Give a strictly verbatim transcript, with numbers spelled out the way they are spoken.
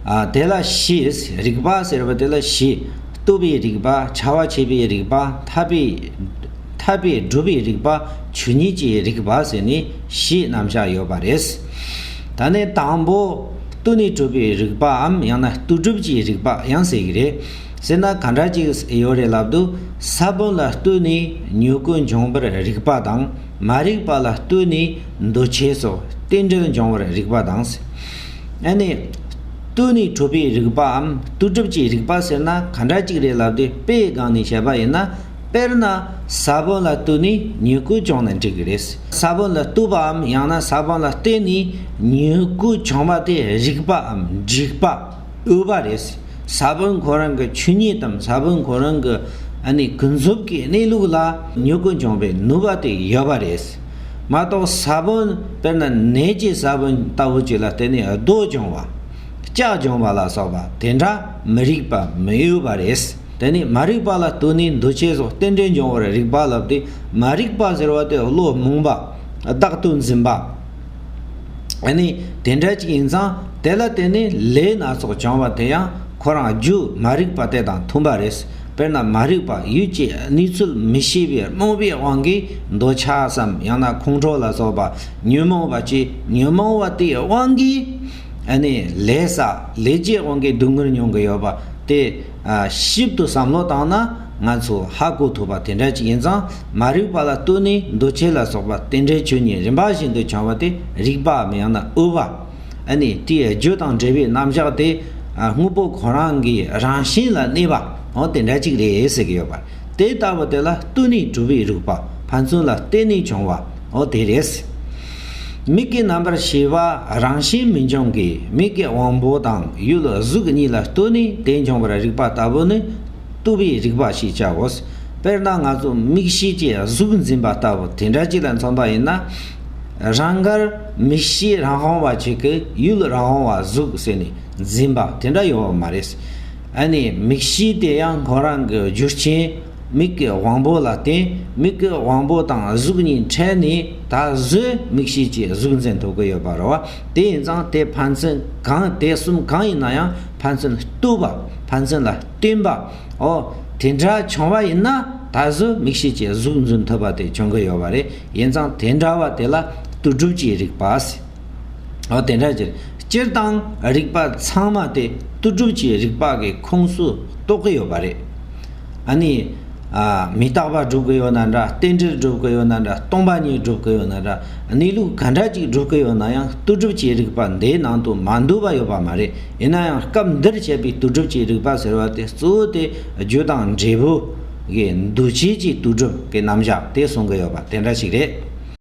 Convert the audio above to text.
ཨ། དེ་ལ་བཞི། རིགས་པ་ཟེར་བ་དེ་ལ་བཞི། རྟོགས་པའི་རིགས་པ། བྱ་བ་བྱེད་པའི་རིགས་པ། ཐར་པའི་ཐར་པའི་སྒྲུབ་པའི་རིགས་པ། ཆོས་ཉིད་ཀྱི་རིགས་པ་ཟེར་ནས་བཞི་རྣམ་གཞག་ཡོད་པ་རེད། ད་ནི་དང་པོ་ལྟོས་ནས་གྲུབ་པའི་རིགས་པའམ་ཡང་ན་ལྟོས་གྲུབ་ཀྱི་རིགས་པ་ཡང་ཟེར་གྱི་རེད། ཟེར་ན་ག་འདྲ་ཅིག་ཡོད་རེད་ལབ་དུས། ས་བོན་ལ་ལྟོས་ནས་མྱུ་གུ་འབྱུང་བར་རིགས་པ་དང་། མ་རིག་པ་ལ་ལྟོས་ནས་འདུ་བྱེད་སོགས་རྟེན་འབྲེལ་འབྱུང་བར་རིགས་པ་དང་། ཨ་ནི། ལྟོས་ནས་གྲུབ་པའི་རིགས་པའམ་ལྟོས་གྲུབ་ཀྱི་རིགས་པ་ཟེར་ན་ག་འདྲ་ཅིག་རེད་ལབ་དུས། དཔེའི་སྒང་ནས་བཤད་པ་ཡིན་ན། དཔེར་ན་ས་བོན་ལ་ལྟོས་ནས་མྱུ་གུ་བྱུང་ན་འགྲིག་གི་རེད། ས་བོན་ལ་ལྟོས་པའམ་ཡང་ན་ས་བོན་ལ་བརྟེན་ནས་མྱུ་གུ་བྱུང་བ་དེ་རིགས་པའམ་འགྲིག་པ་འོས་པ་རེད། ས་བོན་ཁོ་རང་གི་ཆོས་ཉིད་དམ་ས་བོན་ཁོ་རང་གི་ཨ་ནི་ཀུན་རྫོབ་ཀྱི་གནས་ལུགས་ལ་མྱུ་གུ་འབྱུང་བའི་ནུས་པ་དེ་ཡོད་པ་རེད། མ་གཏོགས་ས་བོན་དཔེར་ན་ནས་ཀྱི་ས་བོན་ལྟ་བུ་ཅིག་ལ་བརྟེན་ནས་རྡོ་འབྱུང་བ། ལྕགས་འབྱུང་བ་ལ་སོགས་པ་དེ་འདྲ་མི་རིགས་པ་མི་འོས་པ་རེད། དེ་ནི་མ་རིག་པ་ལ་ལྟོས་ནས་འདུ་བྱེད་སོགས་རྟེན་འབྲེལ་འབྱུང་བར་རིགས་པ་ལབ་སྟེ། མ་རིག་པ་ཟེར་བ་དེ་བློ་རྨོངས་པ། བདག་ཏུ་འཛིན་པ། ཨ་ནི་དེ་འདྲ་ཅིག་ཡིན་ཙང་། དེ་ལ་བརྟེན་ནས་ལས་སྣ་ཚོགས་བྱུང་བ་དེ་ཡང་ཁོ་རང་རྒྱུ་མ་རིག་པ་དེ་དང་མཐུན་པ་རེད། དཔེར་ན་མ་རིག་པ་ཡུལ་གྱི་གནས་ཚུལ་མི་ཤེས་པའི་རྨོངས་པའི་དབང་གིས། འདོད་ཆགས་སམ་ཡང་ན་ཁོང་ཁྲོ་ལ་སོགས་པ་ཉོན་མོངས་པ་སྐྱེ། ཉོན་མོངས་པ་དེའི་དབང་གིས། ཨ་ནི་ལས་བསགས། ལས་ཀྱི་དབང་གིས་སྡུག་བསྔལ་མྱོང་གི་ཡོད་པ་དེ། ཨ། ཞིབ་ཏུ་བསམ་བློ་བཏང་ན་ང་ཚོ་ཧ་གོ་ཐུབ་པ་དེ་འདྲ་ཅིག་ཡིན་ཙང་། མ་རིག་པ་ལ་ལྟོས་ནས་འདུ་བྱེད་ལ་སོགས་པ་རྟེན་འབྲེལ་ཆོས་ཉིད་རིམ་པ་བཞིན་དུ་བྱུང་བ་དེ་རིགས་པའམ་ཡང་ན་འོས་པ། ཨ་ནི་དེའི་རྒྱུ་དང་འབྲས་བུའི་རྣམ་གཞག་དེ། ཨ། དངོས་པོ་ཁོ་རང་གི་རང་བཞིན་ལ་གནས་པ། འོ་དེ་འདྲ་ཅིག་རེད་ཟེར་གྱི་ཡོད་པ། དེ་ལྟ་བུ་དེ་ལ་ལྟོས་ནས་གྲུབ་པའི་རིགས་པ། ཕན་ཚུན་ལ་བརྟེན་ནས་བྱུང་བ། འོ་དེ་རེད། མིག་གི་རྣམ་པར་ཤེས་པ་རང་བཞིན་མི་འབྱུང་གི། མིག་གི་དབང་པོ་དང་ཡུལ་གཟུགས་གཉིས་ལ་ལྟོས་ནས་དེ་འབྱུང་བར་རིགས་པ་ལྟ་བུ་ནི་རྟོགས་པའི་རིགས་པ་ཞེས་བྱའོ། དཔེར་ན་ང་ཚོ་མིག་ཤེས་ཀྱིས་གཟུགས་འཛིན་པ་ལྟ་བུ་དེ་འདྲ་ཅིག་ལ་མཚོན་པ་ཡིན་ན། རང་དགར་མིག་ཤེས་རང་དབང་བ་ཅིག་གིས་ཡུལ་རང་དབང་བ་གཟུགས་ཟེར་ནས་འཛིན་པ་དེ་འདྲ་ཡོད་པ་མ་རེད། ཨ་ནི་མིག་ཤེས་དེ་ཡང་ཁོ་རང་གི་རྒྱུ་རྐྱེན། མིག་གི་དབང་པོ་ལ་བརྟེན། མིག་གི་དབང་པོ་དང་གཟུགས་གཉིས་འཕྲད་ནས་ད་གཟོད་མིག་ཤེས་ཀྱིས་གཟུགས་འཛིན་ཐུབ་ཀྱི་ཡོད་པ་རེད་བ། དེ་ཡིན་ཙང་དེ་ཕན་ཚུན་གང་དེ་གསུམ་གང་ཡིན་ན་ཡང་ཕན་ཚུན་ལྟོས་པ། ཕན་ཚུན་ལ་བརྟེན་པ། འོ་དེ་འདྲ་བྱུང་བ་ཡིན་ན་ད་གཟོད་མིག་ཤེས་ཀྱིས་གཟུགས་འཛིན་ཐུབ་པ་དེ་བྱུང་གི་ཡོད་པ་རེད། ཡིན་ཙང་དེ་འདྲ་བ་དེ་ལ་ལྟོས་གྲུབ་ཀྱི་རིགས་པ་ཟེར། འོ་དེ་འདྲ་ཅིག་སྤྱིར་བཏང་རིགས་པ་ཚང་མ་དེ་ལྟོས་གྲུབ་ཀྱི་རིགས་པ་གི་ཁོངས་སུ་གཏོགས་ཀྱི་ཡོད་པ་རེད། ཨ་ནི། ཨ། མི་རྟག་པ་སྒྲུབ་ཀྱི་ཡོད་ན་འདྲ། རྟེན་འབྲེལ་སྒྲུབ་ཀྱི་ཡོད་ན་འདྲ། སྟོང་པ་ཉིད་སྒྲུབ་ཀྱི་ཡོད་ན་འདྲ། གནས་ལུགས་ག་འདྲ་ཅིག་སྒྲུབ་ཀྱི་ཡོད་ན་ཡང་ལྟོས་གྲུབ་ཀྱི་རིགས་པ་འདིའི་ནང་དུ་མ་འདུ་བ་ཡོད་པ་མ་རེད། ཡིན་ན་ཡང་སྐབས་འདིར་བཤད་པའི་ལྟོས་གྲུབ་ཀྱི་རིགས་པ་ཟེར་བ་དེ་གཙོ་བོ་དེ་རྒྱུ་དང་འབྲས་བུ་གི་འདུ་བྱེད་ཀྱི་ལྟོས་གྲུབ་ཀྱི་རྣམ་གཞག་དེ་གསུང་གི་ཡོད་པ་དེ་འདྲ་ཞིག་རེད།